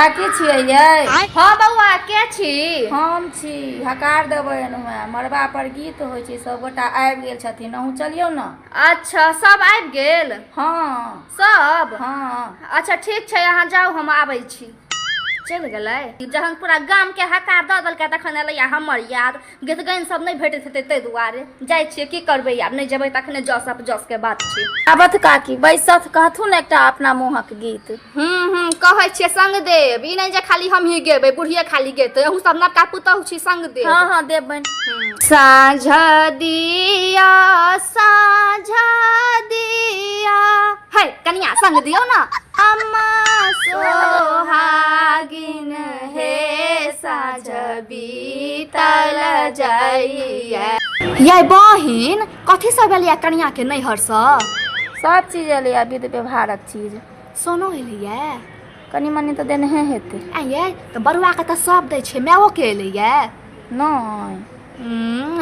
काकी छियै यै? हँ बौआ, के छी? हम छी। हकार देबै एनहुए, मड़बा पर गीत होइ छै, सबगोटा आबि गेल छथिन, अहूँ चलियौ ने। अच्छा, सब आबि गेल? हँ। सब? हँ। अच्छा ठीक छै, अहाँ जाउ, हम आबै छी। चलि गेलै। जहन पूरा गाम के हकार दऽ देलकै तखन एलैया हमर याद। गीतगैन सब नहि भेटैत हेतै ताहि दुआरे जाइ छियै। की करबै आब, नहि जेबै तखने जस अपजस के बात छै। आबथ काकी, बैसथ, कहथुन एकटा अपना मुँहक गीत। हूँ हूँ कहै छियै संग देब, ई नहि जे खाली हमही गेबै, बुढ़िये खाली गेतै, अहूँ सब नवका पुतहु छी, संग देब। हँ हँ, देबनि। साँझ दिया, साँझ दिया, है कनिया संग दियौ ना। अम्मा सोहागिन हे साँझ बीतल जाइया। यै बहिन, कथी सब एलैया कनिया के नैहरसँ? सब चीज एलैया, विध व्यवहारक चीज। सोनो एलैया? कनि मनि तऽ देनहे हेतै। आ यै, तऽ बरुआके तऽ सब दै छै, मायओके एलैया? नहि।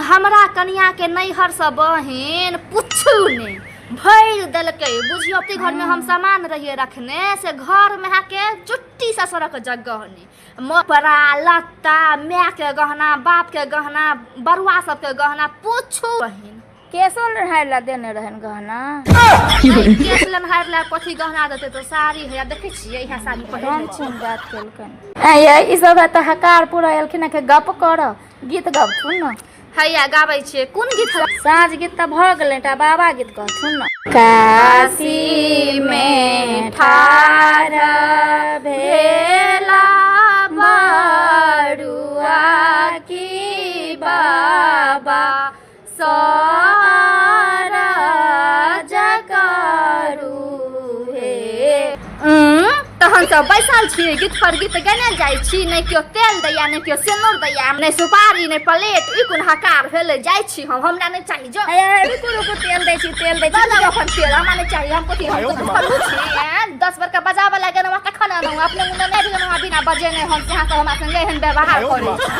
हमरा कनियाके नैहरसँ बहिन पुछू ने, भरि देलकै। बुझियौ, अपने घरमे हम सामान रहियै रखने, से घरमे अहाँके चुट्टी ससरक जगह नहि। मपरा लत्ता, मायके गहना, बापके गहना, बरुआ सबके गहना, पूछू बहिन। केशो लेन्हारि लए देने रहनि गहना? केश लेन्हारि लए कथी गहना देतै? तऽ साड़ी हैया, देखै छियै, इएह साड़ी हम पहिरने कोन बात केलकनि? ऐं यै, ई सब तऽ हकार पूरा एलखिन हँ, गप करऽ, गीत गबथुन ने। हैया गाबै छियै। कोन गीत? साँझ गीत तऽ भऽ गेलै, एकटा बाबा गीत कहथुन ने। काशी में ठाढ़ भेला बरुआ की बाबा सारा जकारू हे। तहन सब बैसल छियै, गीत पर गीत गेने जाइ छी, नहि केओ तेल दैया, नहि केओ सेनुर दैया, नहि सुपारी, नहि प्लेट। ई कोन हकार भेलै? जाइ छी हम, हमरा नहि चाही। जो। हे, रुकू रुकू, तेल दै छी, तेल दै छी। दऽ जाउ अपन तेल, हमरा नहि चाही। हम कथी, हम कथी फल्लू छी? ऐं, 10 बेर के बजाबऽ लए गेलहुँ तखन अनलहुँ। अपने मुँह नहि गेलहुँ बिना बजेने हम, से अहाँ सब हमरा संगे एहन व्यवहार करै छी।